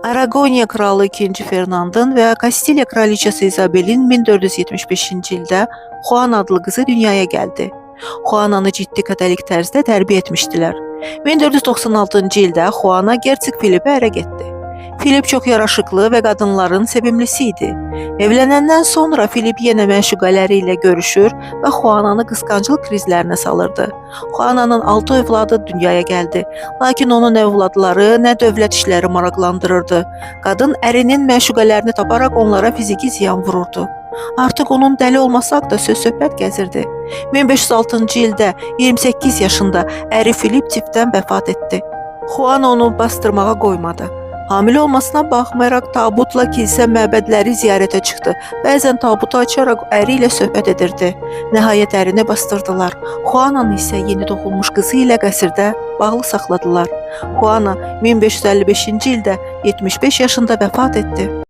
Aragoniya kralı 2-ci Fernandın və Kastiliya kraliçası İzabelin 1475-ci ildə Juan adlı qızı dünyaya gəldi. Juananı ciddi katolik tərzdə tərbiyə etmişdilər. 1496-cı ildə Juana Gertsog Filipə ərə getdi. Filip çox yaraşıqlı və qadınların sevimlisi idi. Evlənəndən sonra Filip yenə məşuqələri ilə görüşür və Juananı qısqanclıq krizlərinə salırdı. Juananın 6 övladı dünyaya gəldi. Lakin onu nə övladları, nə dövlət işləri maraqlandırırdı. Qadın ərinin məşuqələrini taparaq onlara fiziki ziyan vururdu. Artıq onun dəli olması haqqında söz-söhbət gəzirdi. 1506-cı ildə 28 yaşında əri Filip tifdən vəfat etdi. Juan onu bastırmağa qoymadı. Hamilə olmasına baxmayaraq tabutla kilsə məbədləri ziyarətə çıxdı. Bəzən tabutu açaraq əri ilə söhbət edirdi. Nəhayət ərini bastırdılar. Juananı isə yeni doğulmuş qızı ilə qəsrdə bağlı saxladılar. Juana 1555-ci ildə 75 yaşında vəfat etdi.